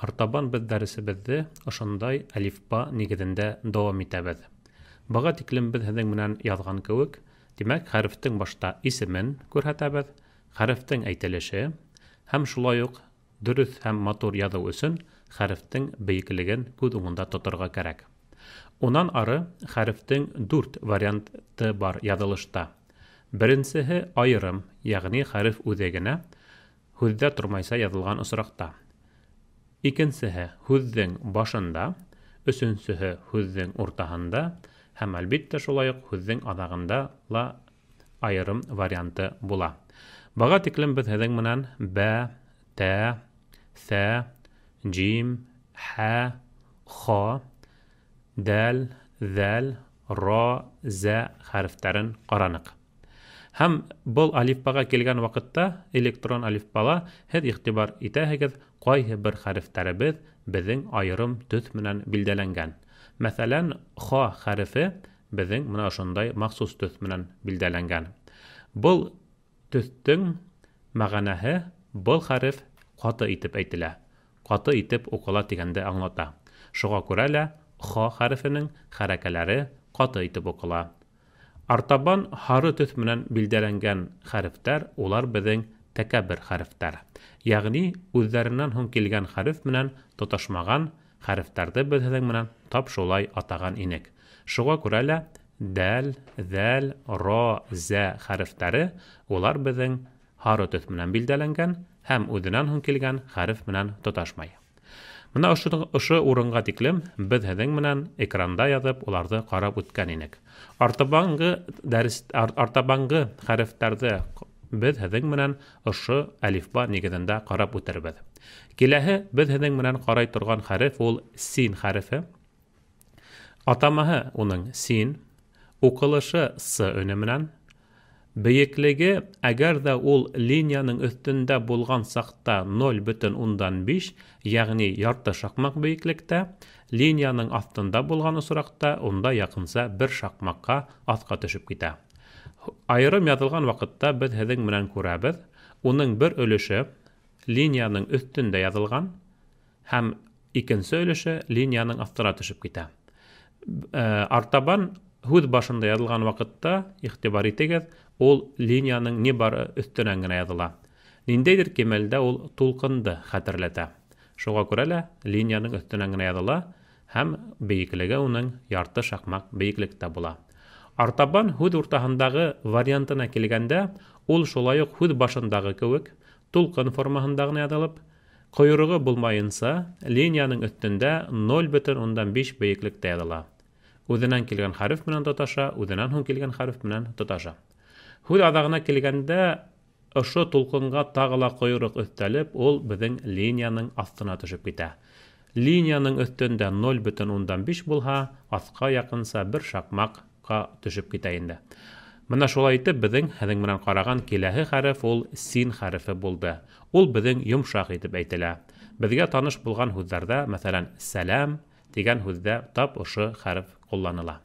Артабан беҙ дәресебеҙҙе ошондай әлифба нигеҙендә дауам итәбеҙ. Быға тиклем беҙ һеҙҙең менән яҙған кеүек, тимәк, хәрефтең башта исемен күрһәтәбеҙ, хәрефтең әйтелеше һәм шулай уҡ дөрөҫ һәм матур яҙыу өсөн хәрефтең бейеклеген күҙ уңында тоторға кәрәк. Унан ары хәрефтең 4 варианты бар яҙылышта. Беренсеһе айырым, йәғни хәреф үҙе генә һүҙҙә тормайса яҙылған осраҡта. Икенсеһе һүҙҙең башында, өсөнсөһө һүҙҙең уртаһында һәм әлбиттә шулай уҡ һүҙҙең аҙағында ла айырым варианты була. Быға тиклем беҙ һеҙҙең менән бә, тә, ҫә, джим, хә, хо, дәл, ҙәл, ро, зә хәрефтәрен ҡараныҡ. Һәм был алифбаға килгән ваҡытта электрон алифбала һеҙ иғтибар итәһегеҙ, ҡайһы бер хәрефтәребеҙ беҙҙең айырым төҫ менән билдәләнгән. Мәҫәлән, х хәрефе беҙҙең мына ошондай махсус төҫ менән билдәләнгән. Был төҫтөң мәғәнәһе был хәреф ҡаты итеп әйтелә, ҡаты итеп уҡыла тигәнде аңлата. Шуға күрә лә х хәрефенең хәрәкәләре ҡаты итеп уҡыла. Артабан һары төҫ менән билдәләнгән хәрефтәр, улар беҙҙең тәкәббер хәрефтәр. Йәғни үҙҙәренән һуң килгән хәреф менән тоташмаған хәрефтәрҙе беҙ һеҙҙең менән тап шулай атаған инек. Шуға күрә лә дәл, ҙәл, ро, зә хәрефтәре улар беҙҙең һары төҫ менән билдәләнгән һәм үҙенән һуң килгән хәреф менән тоташмай. Мына ошо урынға тиклем беҙ һеҙҙең менән экранда яҙып уларҙы ҡарап үткән инек. Артабанғы хәрефтәрҙе беҙ һеҙҙең менән ошо әлифба нигеҙендә ҡарап үтербеҙ. Киләһе беҙ һеҙҙең менән ҡарай торған хәреф ул син хәрефе. Атамаһы уның син, уҡылышы с өнө менән, бейеклеге әгәр ҙә ул линияның өҫтөндә булған саҡта 0,5, йәғни ярты шаҡмаҡ бейеклектә, линияның аҫтында булған осраҡта унда яҡынса бер шаҡмаҡҡа аҫҡа төшөп китә. Айырым яҙылған ваҡытта беҙ һеҙҙең менән күрәбеҙ, уның бер өлөшө линияның өҫтөндә яҙылған һәм икенсе өлөшө линияның аҫтына төшөп китә. Артабан һүҙ башында яҙылған ваҡытта иғтибар итегеҙ, ул линияның ни бары өҫтөнән генә яҙыла. Ниндәйҙер кимәлдә ул тулҡынды хәтерләтә. Шуға күрә лә линияның өҫтөнән генә яҙыла һәм бейеклеге уның ярты шаҡмаҡ бейеклектә була. Артабан һүҙ уртаһындағы вариантына килгәндә, ул шулай уҡ һүҙ башындағы кеүек тулҡын формаһында ғына яҙылып, ҡойроғо булмайынса линияның өҫтөндә 0,5 бейеклектә яҙыла. Үҙенән килгән хәреф менән тоташа, үҙенән һуң килгән хәреф менән тоташа. Һүҙ аҙағына килгәндә ошо тулҡынға тағы ла ҡойроҡ өҫтәлеп, ул беҙҙең линияның аҫтына төшөп китә. Линияның өҫтөндә 0,5 булһа, аҫҡа яҡынса бер шаҡмаҡҡа төшөп китә инде. Мына шулай итеп беҙҙең һеҙҙең менән ҡараған киләһе хәреф ул син хәрефе булды. Ул беҙҙең йомшаҡ итеп әйтелә. Беҙгә таныш булған һүҙҙәрҙә, мәҫәлән, сәләм тигән һүҙҙә тап ошо хәреф ҡулланыла.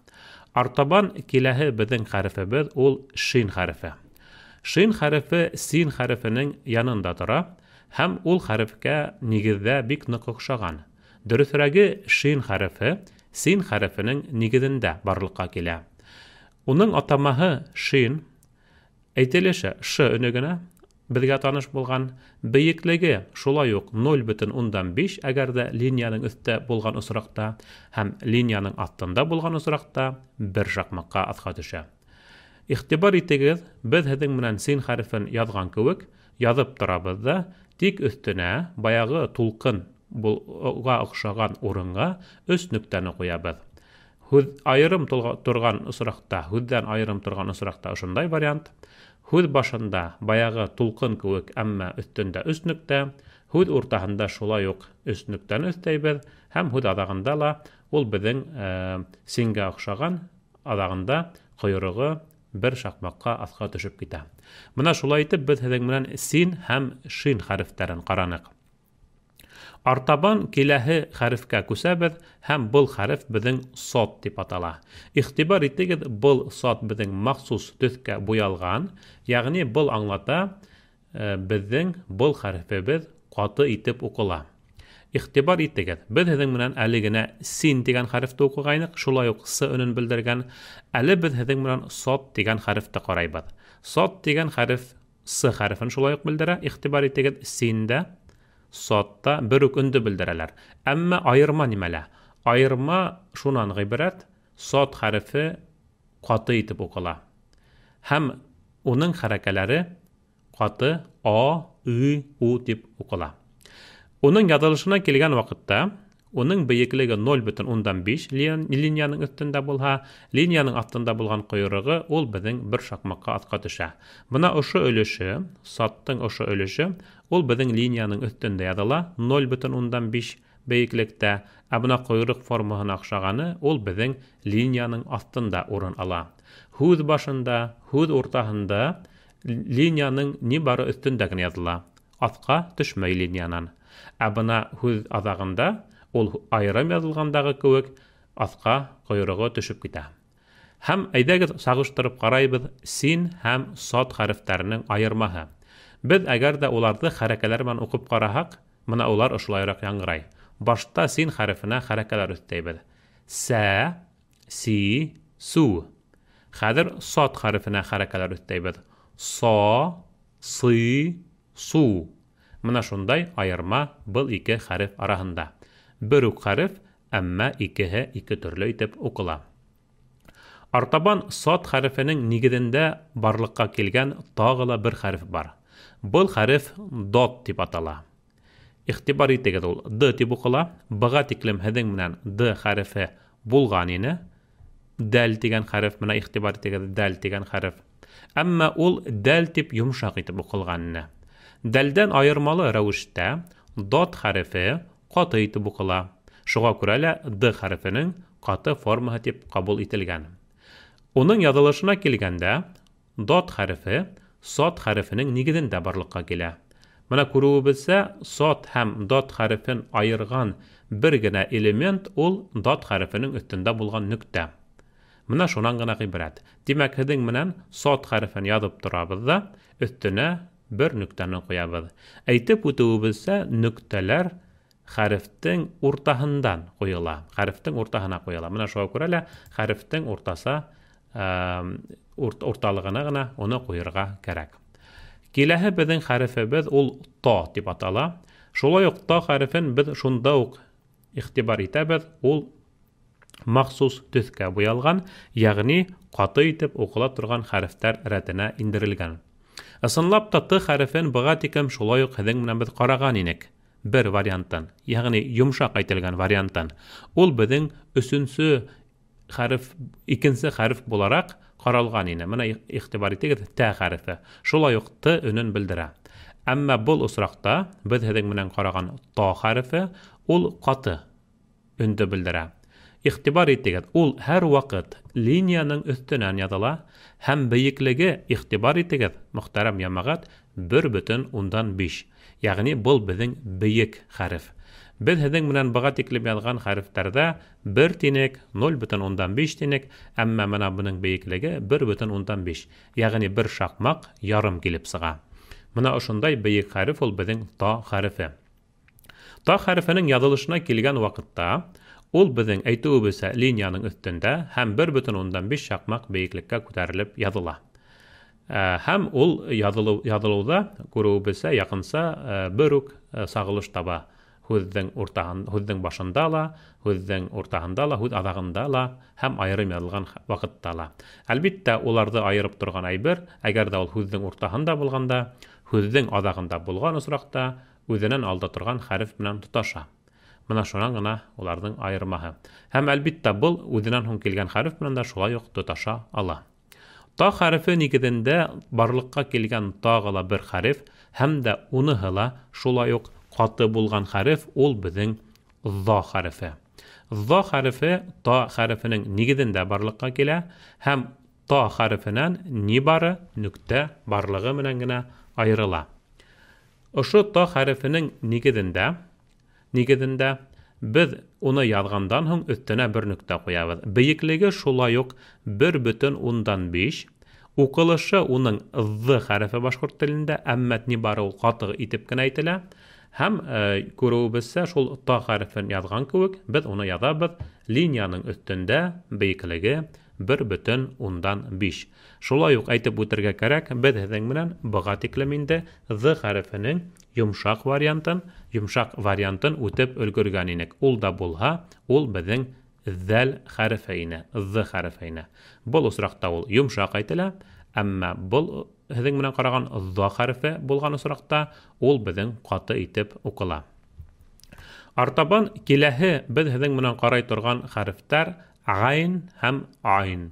Артабан киләһе беҙҙең хәрефебеҙ ул шин хәрефе. Шин хәрефе син хәрефенең янында тора һәм ул хәрефкә нигеҙҙә бик ныҡ оҡшаған. Дөрөҫөрәге, шин хәрефе син хәрефенең нигеҙендә барлыҡҡа килә. Уның атамаһы шин, әйтелеше ш өнө генә беҙгә таныш булған, бейеклеге шулай уҡ 0,5, әгәр ҙә линияның өҫтә булған осраҡта һәм линияның аҫтында булған осраҡта бер шаҡмаҡҡа аҫҡа төшә. Иғтибар итегеҙ, беҙ һеҙҙең менән син хәрефен яҙған кеүек яҙып торабыҙ ҙа, тик өҫтөнә баяғы тулҡын булға оҡшаған урынға 3 нөктәне ҡуябыҙ. Һүҙ айырым торған осраҡта, һүҙҙән айырым торған осраҡта ошондай вариант. Һүҙ башында баяғы тулҡын кеүек, әммә өҫтөндә 3 нөктә, һүҙ уртаһында шулай уҡ 3 нөктәне өҫтәйбеҙ һәм һүҙ аҙағында ла ул беҙҙең сингә оҡшаған аҙағында ҡойроғо бер шаҡмаҡҡа аҫҡа төшөп китә. Мына шулай итеп беҙ һеҙҙең менән син һәм шин хәрефтәрен ҡараныҡ. Артабан киләһе хәрефкә күсәбеҙ һәм был хәреф беҙҙең сот тип атала. Иғтибар итегеҙ, был сот беҙҙең махсус төҫкә буялған, йәғни был аңлата, беҙҙең был хәрефебеҙ ҡаты итеп уҡыла. Иғтибар итегеҙ, беҙ һеҙҙең менән әле генә син тигән хәрефте уҡығайныҡ, шулай уҡ с өнөн белдергән. Әле беҙ һеҙҙең менән сод тигән хәрефте ҡарайбыҙ. Сод тигән хәреф с хәрефен шулай уҡ белдерә. Иғтибар итегеҙ, син дә, сод та бер үк өндө белдерәләр. Әммә айырма нимәлә? Айырма шунан ғибәрәт, сод хәрефе ҡаты итеп уҡыла. Һәм уның хәрәкәләре ҡаты а, ы, у тип уҡыла. Уның яҙылышына килгән ваҡытта, уның бейеклеге 0,5 линияның өҫтөндә булһа, линияның аҫтында булған ҡойроғо ул беҙҙең бер шаҡмаҡҡа аҫҡа төшә. Бына ошо өлөшө, саттың ошо өлөшө, ул беҙҙең линияның өҫтөндә яҙыла 0,5 бейеклектә, ә бына ҡойроҡ формаһына оҡшағаны ул беҙҙең линияның аҫтында урын ала. Һүҙ башында, һүҙ уртаһында линияның ни бары өҫтөндә генә яҙыла, аҫҡа төшмәй линиянан. Ә бына һүҙ аҙағында ул айырым яҙылғандағы кеүек аҫҡа ҡойроғо төшөп китә. Һәм әйҙәгеҙ сағыштырып ҡарайбыҙ син һәм сод хәрефтәренең айырмаһы. Беҙ әгәр ҙә уларҙы хәрәкәләр менән уҡып ҡараһаҡ, бына улар ошолайыраҡ яңғырай. Башта син хәрефенә хәрәкәләр өҫтәйбеҙ. Сә, си, су. Хәҙер сод хәрефенә хәрәкәләр өҫтәйбеҙ. Со, сы, су. Бына шундай айырма был ике хәреф араһында. Бер үк хәреф, әммә икеһе ике төрлө итеп уҡыла. Артабан сод хәрефенең нигеҙендә барлыҡҡа килгән тағы ла бер хәреф бар. Был хәреф дот тип атала. Иғтибар итегеҙ, ул д тип уҡыла. Быға тиклем һеҙҙең менән д хәрефе булған ине. Дәл тигән хәреф, менә иғтибар итегеҙ, дәл тигән хәреф. Әммә ул дәл тип йомшаҡ итеп уҡылған ине. Дәлдән айырмалы рәүештә дот хәрефе ҡаты итеп уҡыла. Шуға күрә лә д хәрефенең ҡаты формаһы тип ҡабул ителгән. Уның яҙылышына килгәндә, дот хәрефе сод хәрефенең нигеҙендә барлыҡҡа килә. Бына күреүебеҙсә, сод һәм дот хәрефен айырған бер генә элемент ул дот хәрефенең өҫтөндә булған нөктә. Бына шунан ғына ғибрәт. Тимәк, һеҙҙең менән сод хәрефен яҙып торабыҙ ҙа, өҫтөнә бер нөктәне ҡуябыҙ. Әйтеп үтеүебеҙсә, нөктәләр хәрефтең уртаһындан ҡуйыла. Хәрефтең уртаһына ҡуйыла. Бына шуға күрә лә хәрефтең урталығына ғына уны ҡуйырға кәрәк. Киләһе беҙҙең хәрефебеҙ ул то тип атала. Шулай уҡ то хәрефен беҙ шунда уҡ иғтибар итәбеҙ, ул махсус төҫкә буялған, йәғни ҡаты итеп уҡыла торған хәрефтәр рәтенә индерелгән. Ысынлап та Т хәрефен быға тиклем шулай уҡ һеҙҙең менән беҙ ҡараған инек. Бер варианттан, йәғни йомшаҡ әйтелгән варианттан. Ул беҙҙең өсөнсө хәреф, икенсе хәреф булараҡ ҡаралған ине. Бына иғтибар итегеҙ, Т хәрефе шулай уҡ Т өнөн белдерә. Әммә был осраҡта беҙ һеҙҙең менән ҡараған Т хәрефе ул ҡаты өндө белдерә. Иғтибар итегеҙ, ул һәр ваҡыт линияның өҫтөнән яҙыла һәм бейеклеге, иғтибар итегеҙ, мөхтәрәм йәмәғәт, 1,5. Йәғни был беҙҙең бейек хәреф. Беҙ һеҙҙең менән быға тиклем яҙған хәрефтәрҙә 1 тинек, 0,5 тинек, әммә бына бының бейеклеге 1,5, йәғни бер шаҡмаҡ ярым килеп сыға. Бына ошондай бейек хәреф ул беҙҙең та хәрефе. Та хәрефенең яҙылышына килгән ваҡытта ул беҙҙең әйтеүебеҙсә линияның өҫтөндә һәм 1,5 шаҡмаҡ бейеклеккә күтәрелеп яҙыла. Һәм ул яҙылыуҙа күреүебеҙсә яҡынса бер үк сағылыш таба. Һүҙҙең уртаһын, һүҙҙең башында ла, һүҙҙең уртаһында ла, һүҙ аҙағында ла һәм айырым яҙылған ваҡытта ла. Әлбиттә, уларҙы айырып торған әйбер, әгәр ҙә ул һүҙҙең уртаһында булғанда, һүҙҙең аҙағында булған осраҡта үҙенән алда торған хәреф менән тоташа. Бына шунан ғына уларҙың айырмаһы. Һәм әлбиттә был үҙенән һуң килгән хәреф менән дә шулай уҡ тоташа ала. Та хәрефе нигеҙендә барлыҡҡа килгән тағы ла бер хәреф һәм дә уныһы ла шулай уҡ ҡаты булған хәреф, ул беҙҙең ҙа хәрефе. Ҙа хәрефе та хәрефенең нигеҙендә барлыҡҡа килә һәм та хәрефенән ни бары нөктә барлығы менән генә айырыла. Ошо та хәрефенең нигеҙендә беҙ уны яҙғандан һуң өҫтөнә бер нөктә ҡуябыҙ. Бейеклеге шулай уҡ 1,5. Уҡылышы уның ҙ хәрефе башҡорт телендә, әммә ни бары ул ҡаты итеп кенә әйтелә. Һәм күреүебеҙсә, шул та хәрефен яҙған кеүек, беҙ уны яҙабыҙ линияның өҫтөндә, бейеклеге 1,5. Шулай уҡ әйтеп үтергә кәрәк, беҙ һеҙҙең менән быға тиклем инде ҙ хәрефенең йомшаҡ вариантын үтеп өлгөргән инек. Ул да булһа, ул беҙҙең ҙәл хәрефе ине, ҙ хәрефе ине. Был осраҡта ул йомшаҡ әйтелә, әммә был һеҙҙең менән ҡараған ҙ хәрефе булған осраҡта ул беҙҙең ҡаты итеп уҡыла. Артабан киләһе беҙ һеҙҙең менән ҡарай торған хәрефтәр ғайн һәм айн.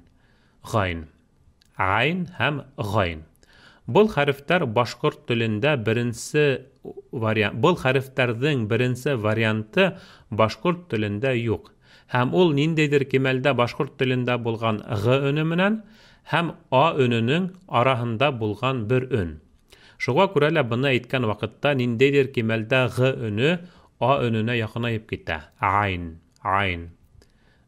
Ғайн. Ғайн һәм ғайн. Был хәрефтәр башҡорт телендә беренсе вариант, был хәрефтәрҙең беренсе варианты башҡорт телендә юҡ. Һәм ул ниндәйҙер кимәлдә башҡорт телендә булған ғ өнө менән һәм а өнөнөң араһында булған бер өн. Шуға күрә лә быны әйткән ваҡытта ниндәйҙер кимәлдә ғ өнө а өнөнә яҡынайып китә. Айн, айн.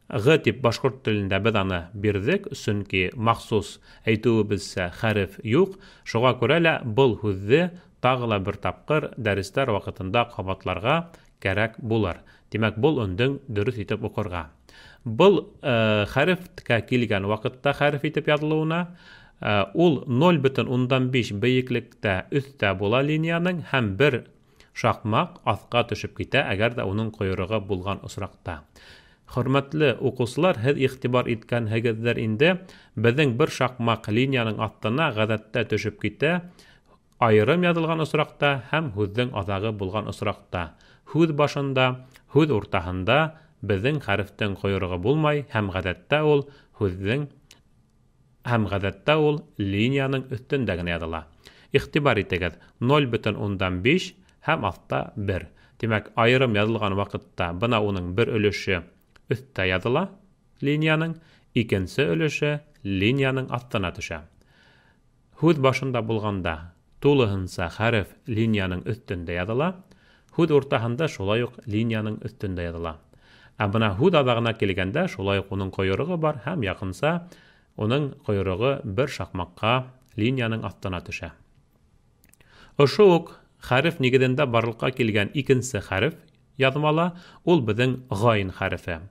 Ғ тип башҡорт телендә беҙ аны бирҙек, сөнки махсус әйтеүебеҙсә хәреф юҡ. Шуға күрә лә был һүҙҙе тағы ла бер тапҡыр дәрестәр ваҡытында ҡабатларға кәрәк булыр. Тимәк, был өндөң дөрөҫ итеп уҡырға. Был хәрефкә килгән ваҡытта хәреф итеп яҙылыуына ул 0,5 бейеклектә өҫтә була линияның һәм бер шаҡмаҡ аҫҡа төшөп китә, әгәр ҙә уның ҡойроғо булған осраҡта. Хөрмәтле уҡыусылар, һеҙ иғтибар иткәнһегеҙҙер инде, беҙҙең бер шаҡмаҡ линияның аҫтына ғәҙәттә төшөп китә, айырым яҙылған осраҡта һәм һүҙҙең аҙағы булған осраҡта. Һүҙ башында, һүҙ уртаһында беҙҙең хәрефтең ҡойроғо булмай һәм ғәҙәттә ул һүҙҙең һәм ғәҙәттә ул линияның өҫтөндә генә яҙыла. Иғтибар итегеҙ, 0,5 һәм аҫта 1. Тимәк, айырым яҙылған ваҡытта бына уның бер өлөшө өҫтә яҙыла линияның, икенсе өлөшө линияның аҫтына төшә. Һүҙ башында булғанда тулыһынса хәреф линияның өҫтөндә яҙыла, һүҙ уртаһында шулай уҡ линияның өҫтөндә яҙыла. Ә бына һүҙ аҙағына килгәндә шулай уҡ уның ҡойроғо бар һәм яҡынса уның ҡойроғо бер шаҡмаҡҡа линияның аҫтына төшә. Ошо уҡ хәреф нигеҙендә барлыҡҡа килгән икенсе хәреф яҙмала, ул беҙҙең ғайн хәрефе.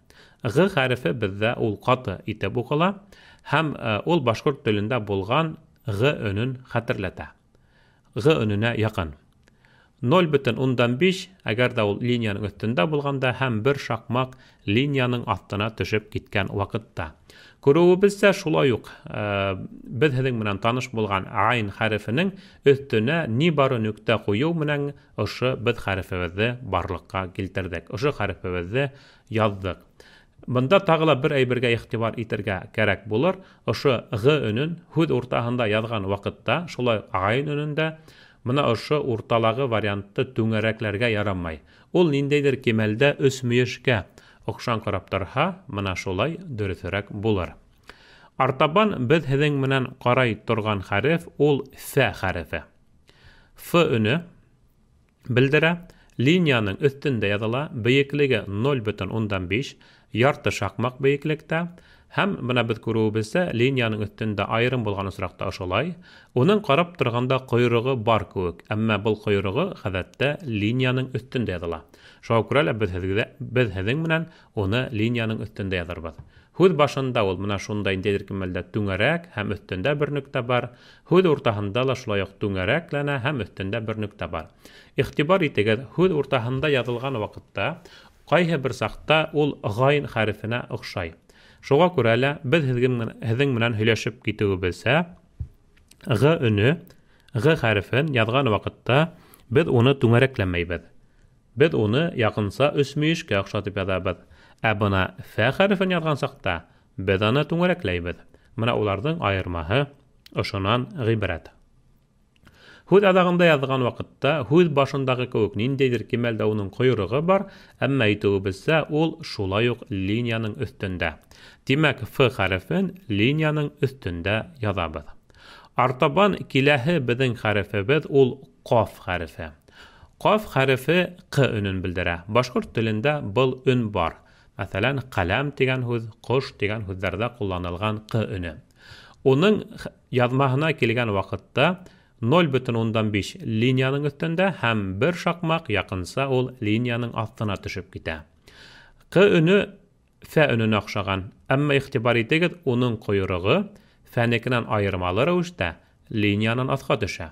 Ғ хәрефе беҙҙә ул ҡаты итеп уҡыла һәм ул башҡорт телендә булған ғ өнөн хәтерләтә. Ғ өнөнә яҡын. 0,5, әгәр ҙә ул линияның өҫтөндә булғанда һәм бер шаҡмаҡ линияның аҫтына төшөп киткән ваҡытта. Күреүебеҙсә, шулай уҡ беҙ һеҙҙең менән таныш булған айн хәрефенең өҫтөнә ни бары нөктә ҡуйыу менән ошо беҙ хәрефебеҙҙе барлыҡҡа килтерҙек, ошо хәрефебеҙҙе яҙҙыҡ. Бында тағы ла бер әйбергә иғтибар итергә кәрәк булыр. Ошо ғ өнөн һүҙ уртаһында яҙған ваҡытта, шулай айн өнөндә бына ошо урталағы вариантты түңәрәкләргә ярамай. Ул ниндәйҙер кимәлдә өс мөйөшкә оҡшаңҡырап торһа, бына шулай дөрөҫөрәк булыр. Артабан беҙ һеҙҙең менән ҡарай торған хәреф ул ф хәрефе. Ф өнө белдерә, линияның өҫтөндә яҙыла, бейеклеге 0,5, ярты шаҡмаҡ бейеклектә. Һәм бына беҙ күреүебеҙсә, линияның өҫтөндә айырым булған осраҡта ошолай. Уның ҡарап торғанда ҡойроғо бар кеүек, әммә был ҡойроғо ғәҙәттә линияның өҫтөндә яҙыла. Шуға күрә лә беҙ һеҙҙең менән уны линияның өҫтөндә яҙырбыҙ. Һүҙ башында ул бына шундай ниндәйҙер кимәлдә түңәрәк һәм өҫтөндә бер нөктә бар. Һүҙ уртаһында ла шулай уҡ түңәрәкләнә һәм өҫтөндә бер нөктә бар. Иғтибар итегеҙ, һүҙ уртаһында яҙылған ваҡытта ҡайһы бер саҡта ул ғайн хәрефенә оҡшай. Шуға күрә лә беҙ һеҙҙең менән һөйләшеп китеүебеҙсә, ғ өнө, ғ хәрефен яҙған ваҡытта беҙ уны түңәрәкләмәйбеҙ. Беҙ уны яҡынса өс мөйөшкә оҡшатып яҙабыҙ. Ә бына ф хәрефен яҙған саҡта беҙ аны түңәрәкләйбеҙ. Бына уларҙың айырмаһы ошонан ғибрәт. Һүҙ аҙағында яҙған ваҡытта һүҙ башындағы кеүек ниндәйҙер кимәлдә уның ҡойроғо бар, әммә әйтеүебеҙсә ул шулай уҡ линияның өҫтөндә. Тимәк, ф хәрефен линияның өҫтөндә яҙабыҙ. Артабан киләһе беҙҙең хәрефебеҙ ул ҡаф хәрефе. Ҡаф хәрефе ҡ өнөн белдерә. Башҡорт телендә был өн бар. Мәҫәлән, ҡәләм тигән һүҙ, ҡош тигән һүҙҙәрҙә ҡулланылған ҡ өнө. Уның яҙмаһына килгән ваҡытта 0,5 линияның өҫтөндә һәм бер шаҡмаҡ яҡынса ул линияның аҫтына төшөп китә. Ҡ өнө Фә өнөнә оҡшаған, әммә иғтибар итегеҙ, уның ҡойроғо фәнекенән айырмалы рәүештә линиянан аҫҡа төшә.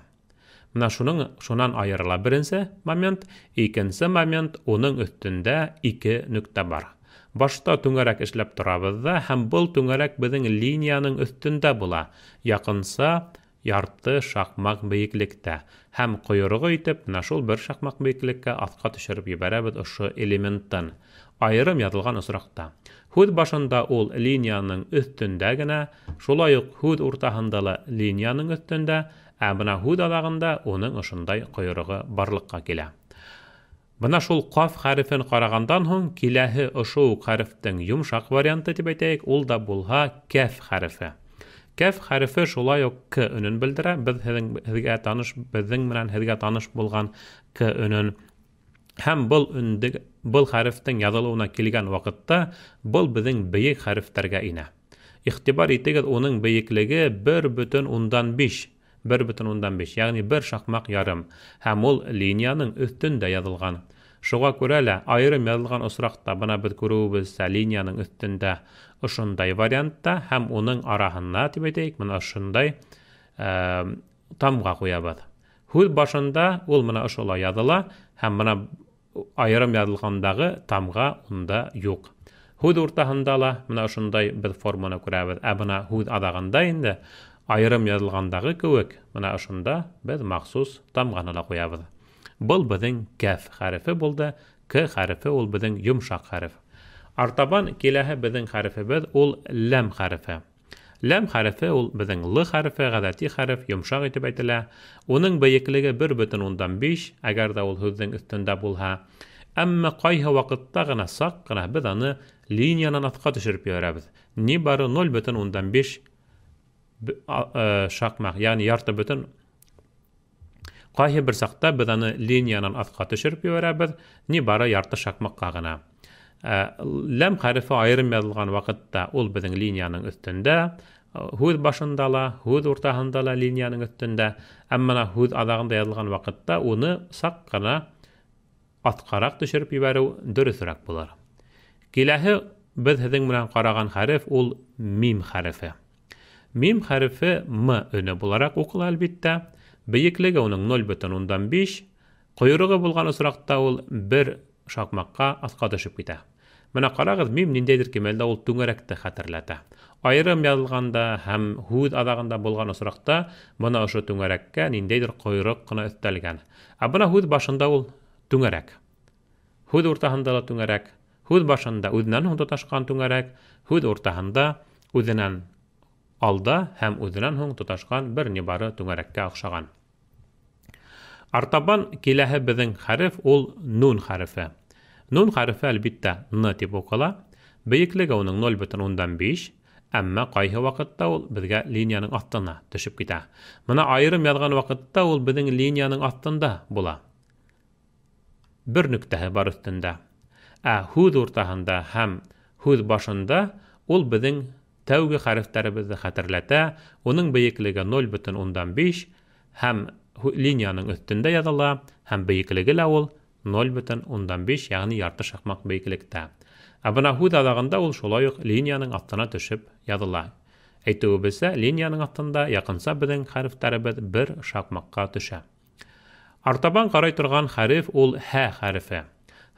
Менә шунан айырыла беренсе момент, икенсе момент уның өҫтөндә ике нөктә бар. Башта түңәрәк эшләп торабыҙ ҙа, һәм был түңәрәк беҙҙең линияның өҫтөндә була, яҡынса ярты шаҡмаҡ бейеклектә. Һәм ҡойроғо итеп менә шул бер шаҡмаҡ бейеклеккә аҫҡа төшөрөп ебәрәбеҙ ошо элементтан. Айырым яҙылған осраҡта. Һүҙ башында ул линияның өҫтөндә генә, шулай уҡ һүҙ уртаһында ла линияның өҫтөндә, ә бына һүҙ аҙағында уның ошондай ҡойроғо барлыҡҡа килә. Бына шул ҡаф хәрефен ҡарағандан һуң киләһе ошо уҡ хәрефтең йомшаҡ варианты тип әйтәйек, ул да булһа кәф хәрефе. Кәф хәрефе шулай уҡ к өнөн белдерә. Беҙ һеҙгә таныш, беҙҙең менән һеҙгә таныш булған к өнөн. Һәм был хәрефтең яҙылыуына килгән ваҡытта был беҙҙең бейек хәрефтәргә инә. Иғтибар итегеҙ, уның бейеклеге 1,5, 1,5, йәғни бер шаҡмаҡ ярым, һәм ул линияның өҫтөндә яҙылған. Шуға күрә лә айырым яҙылған осраҡта бына беҙ күреүебеҙсә линияның өҫтөндә ошондай вариантта һәм уның араһына тип әйтәйек, бына ошондай тамға ҡуябыҙ. Һүҙ башында ул бына ошолай яҙыла һәм бына айырым яҙылғандағы тамға унда юҡ. Һүҙ уртаһында ла бына ошондай беҙ форманы күрәбеҙ. Ә бына һүҙ аҙағында инде айырым яҙылғандағы кеүек бына ошонда беҙ махсус тамғаны ла ҡуябыҙ. Был беҙҙең кәф хәрефе булды. К хәрефе ул беҙҙең йомшаҡ хәреф. Артабан киләһе беҙҙең хәрефебеҙ ул ләм хәрефе. Ләм хәрефе ул беҙҙең л хәрефе, ғәҙәти хәреф, йомшаҡ итеп әйтелә. Уның бейеклеге 1,5, әгәр ҙә ул һүҙҙең өҫтөндә булһа. Әммә ҡайһы ваҡытта ғына саҡ ҡына беҙ аны линиянан аҫҡа төшөрөп ебәрәбеҙ. Ни бары 0,5 шаҡмаҡ, йәғни ярты бөтөн. Ҡайһы бер саҡта беҙ аны линиянан аҫҡа төшөрөп ебәрәбеҙ, ни бары ярты шаҡмаҡҡа ғына. Ләм хәрефе айырым яҙылған ваҡытта ул беҙҙең линияның өҫтөндә, һүҙ башында ла, һүҙ уртаһында ла линияның өҫтөндә, әммә бына һүҙ аҙағында яҙылған ваҡытта уны саҡ ҡына аҫҡараҡ төшөрөп ебәреү дөрөҫөрәк булыр. Киләһе беҙ һеҙҙең менән ҡараған хәреф ул мим хәрефе. Мим хәрефе м өнө булараҡ уҡыла әлбиттә. Бейеклеге уның 0,5, ҡойроғо булған осраҡта ул бер шаҡмаҡҡа аҫҡа төшөп китә. Бына ҡарағыҙ, мим ниндәйҙер кимәлдә ул түңәрәкте хәтерләтә. Айырым яҙылғанда һәм һүҙ аҙағында булған осраҡта бына ошо түңәрәккә ниндәйҙер ҡойроҡ ҡына өҫтәлгән. Ә бына һүҙ башында ул түңәрәк. Һүҙ уртаһында ла түңәрәк, һүҙ башында үҙенән һуң тоташҡан түңәрәк, һүҙ уртаһында үҙенән алда һәм үҙенән һуң тоташҡан бер ни бары түңәрәккә оҡшаған. Артабан киләһе беҙҙең хәреф ул нун хәрефе. Нун хәрефе әлбиттә н тип уҡыла. Бейеклеге уның 0,5, әммә ҡайһы ваҡытта ул беҙгә линияның аҫтына төшөп китә. Бына айырым яҙған ваҡытта ул беҙҙең линияның аҫтында була. Бер нөктәһе бар өҫтөндә. Ә һүҙ уртаһында һәм һүҙ башында ул беҙҙең тәүге хәрефтәребеҙҙе хәтерләтә. Уның бейеклеге 0,5 һәм линияның өҫтөндә яҙыла, һәм бейеклеге лә ул 0,5, йәғни ярты шаҡмаҡ бейеклектә. Ә бына һүҙ аҙағында ул шулай уҡ линияның аҫтына төшөп яҙыла. Әйтеүебеҙсә, линияның аҫтында яҡынса беҙҙең хәрефтәребеҙ бер шаҡмаҡҡа төшә. Артабан ҡарай торған хәреф ул һә хәрефе.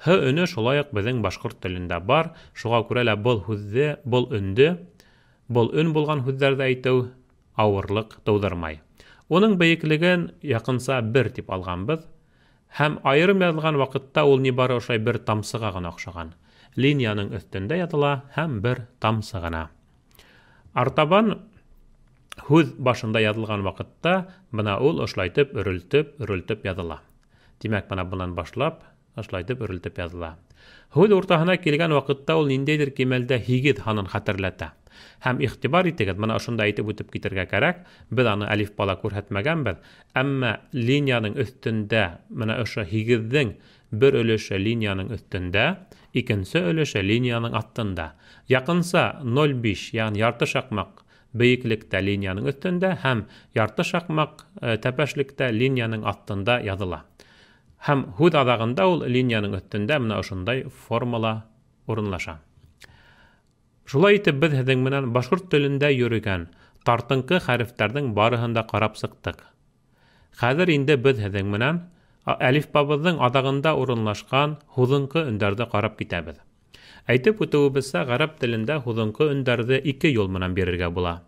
Һ өнө шулай уҡ беҙҙең башҡорт телендә бар, шуға күрә лә был һүҙҙе, был өндө, был өн булған һүҙҙәрҙе әйтеү ауырлыҡ тыуҙырмай. Уның бейеклеген яҡынса 1 тип алғанбыҙ. Һәм айырым яҙылған ваҡытта ул ни бары ошолай бер тамсыға ғына оҡшаған. Линияның өҫтөндә яҙыла һәм бер тамсы ғына. Артабан һүҙ башында яҙылған ваҡытта бына ул ошолайтып өрөлтөп, өрөлтөп яҙыла. Тимәк, бына бынан башлап ошолайтып өрөлтөп яҙыла. Һүҙ уртаһына килгән ваҡытта ул ниндәйҙер кимәлдә 8 һанын хәтерләтә. Һәм иғтибар итегеҙ, бына ошонда әйтеп үтеп китергә кәрәк, беҙ аны әлифбала күрһәтмәгәнбеҙ, әммә линияның өҫтөндә, бына ошо 8-ҙең бер өлөшө линияның өҫтөндә, икенсе өлөшө линияның аҫтында. Яҡынса 0,5, йәғни ярты шаҡмаҡ Бейеклектә линияның өҫтөндә һәм ярты шаҡмаҡ тәпәшлектә линияның аҫтында яҙыла. Һәм һүҙ аҙағында ул линияның өҫтөндә менә ошондай формала урынлаша. Шулай итеп, беҙ һеҙҙең менән башҡорт телендә йөрөгән тартынҡы хәрефтәрҙең барыһын да ҡарап сыҡтыҡ. Хәҙер инде беҙ һеҙҙең менән әлифбабыҙҙың аҙағында урынлашҡан һуҙынҡы өндәрҙе ҡарап китәбеҙ. Әйтеп үтеүебеҙсә, ғәрәп телендә һуҙынҡы өндәрҙе ике юл менән бирергә була.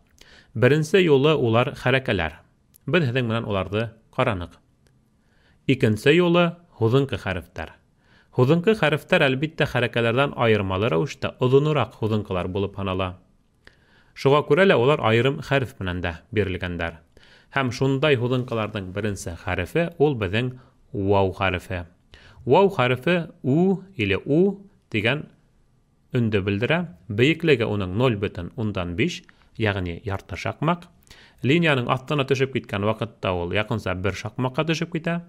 Беренсе юлы улар хәрәкәләр. Беҙ һеҙҙең менән уларҙы ҡараныҡ. Икенсе юлы һуҙынҡы хәрефтәр. Һуҙынҡы хәрефтәр әлбиттә хәрәкәләрҙән айырмалы рәүештә оҙонораҡ һуҙынҡылар булып һанала. Шуға күрә лә улар айырым хәреф менән дә бирелгәндәр. Һәм шундай һуҙынҡыларҙың беренсе хәрефе ул беҙҙең вау хәрефе. Вау хәрефе у или у тигән өндө белдерә. Бейеклеге уның 0,5, йәғни ярты шаҡмаҡ. Линияның аҫтына төшөп киткән ваҡытта ул яҡынса бер шаҡмаҡҡа төшөп китә.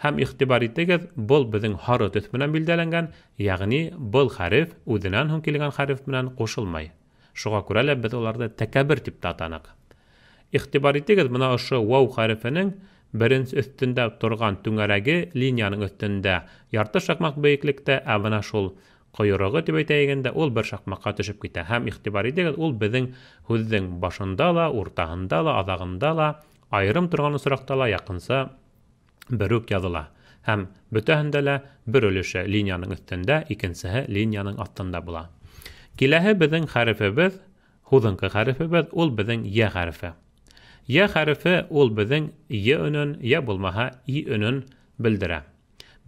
Һәм иғтибар итегеҙ, был беҙҙең һары төҫ менән билдәләнгән, йәғни был хәреф үҙенән һуң килгән хәреф менән ҡушылмай. Шуға күрә лә беҙ уларҙы тәкәббер тип тә атаныҡ. Иғтибар итегеҙ, бына ошо вау хәрефенең беренсе өҫтөндә торған түңәрәге линияның өҫтөндә ярты шаҡмаҡ бейеклектә, ә бына шул ҡойроғо тип әйтәйек инде, ул бер шаҡмаҡҡа төшөп китә. Һәм иғтибар итегеҙ, ул беҙҙең һүҙҙең башында ла, уртаһында ла, аҙағында ла, айырым торған осраҡта ла яҡынса бер үк яҙыла. Һәм бөтәһендә лә бер өлөшө линияның өҫтөндә, икенсеһе линияның аҫтында була. Киләһе беҙҙең хәрефебеҙ, һуҙынҡы хәрефебеҙ, ул беҙҙең йә хәрефе. Йә хәрефе ул беҙҙең йә өнөн, йә булмаһа и өнөн белдерә.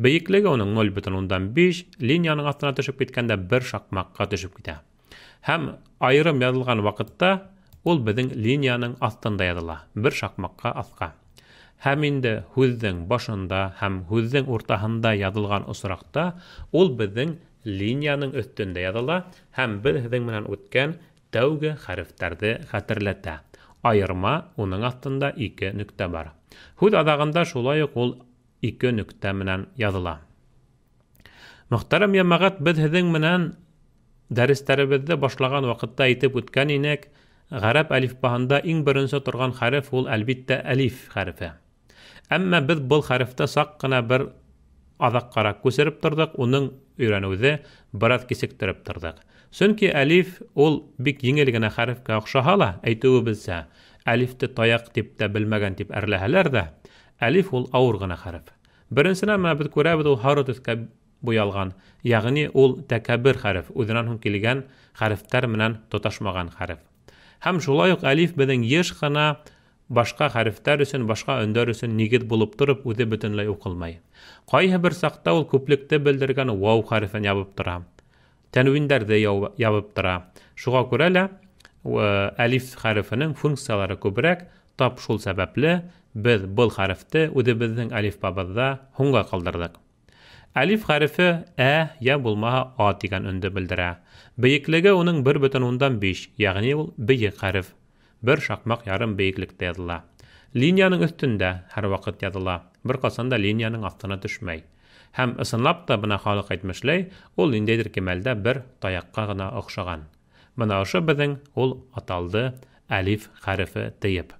Бейеклеге уның 0,5, линияның аҫтына төшөп киткәндә бер шаҡмаҡҡа төшөп китә. Һәм айырым яҙылған ваҡытта ул беҙҙең линияның аҫтында яҙыла, бер шаҡмаҡҡа аҫҡа. Һәм инде һүҙҙең башында һәм һүҙҙең уртаһында яҙылған осраҡта ул беҙҙең линияның өҫтөндә яҙыла һәм беҙ һеҙҙең менән үткән тәүге хәрефтәрҙе хәтерләтә. Айырма уның аҫтында 2 нөктә бар. Һүҙ аҙағында шулай уҡ ул 2 нөктә менән яҙыла. Мөхтәрәм йәмәғәт, беҙ һеҙҙең менән дәрестәребеҙҙе башлаған ваҡытта әйтеп үткән инек, ғәрәп әлифбаһында иң беренсе торған хәреф ул әлбиттә әлиф хәрефе. Әммә беҙ был хәрефте саҡ ҡына бер аҙаҡҡараҡ күсереп торҙоҡ, уның өйрәнеүҙе бер аҙ кисектереп торҙоҡ. Сөнки әлиф ул бик еңел генә хәрефкә оҡшаһа ла, әйтеүебеҙсә, әлифте таяҡ тип тә белмәгән тип әрләһәләр ҙә, әлиф ул ауыр ғына хәреф. Беренсенән, менә беҙ күрәбеҙ, ул һары төҫкә буялған, йәғни ул тәкәббер хәреф, үҙенән һуң килгән хәрефтәр менән тоташмаған хәреф. Һәм шулай уҡ әлиф беҙҙең йыш ҡына башҡа хәрефтәр өсөн, башҡа өндәр өсөн нигеҙ булып тороп, үҙе бөтөнләй уҡылмай. Ҡайһы бер саҡта ул күплекте белдергән вау хәрефен ябып тора, тәнвиндәрҙе ябып тора. Шуға күрә лә әлиф хәрефенең функциялары күберәк, тап шул сәбәпле беҙ был хәрефте үҙебеҙҙең әлифбабыҙҙа һуңға ҡалдырҙыҡ. Әлиф хәрефе ә йә булмаһа а тигән өндө белдерә. Бейеклеге уның 1,5, йәғни ул бейек хәреф. Бер шаҡмаҡ ярым бейеклектә яҙыла. Линияның өҫтөндә һәр ваҡыт яҙыла, бер ҡасан да линияның аҫтына төшмәй. Һәм ысынлап та бына халыҡ әйтмешләй, ул ниндәйҙер кимәлдә бер таяҡҡа ғына оҡшаған. Бына ошо беҙҙең ул аталды әлиф хәрефе тейеп.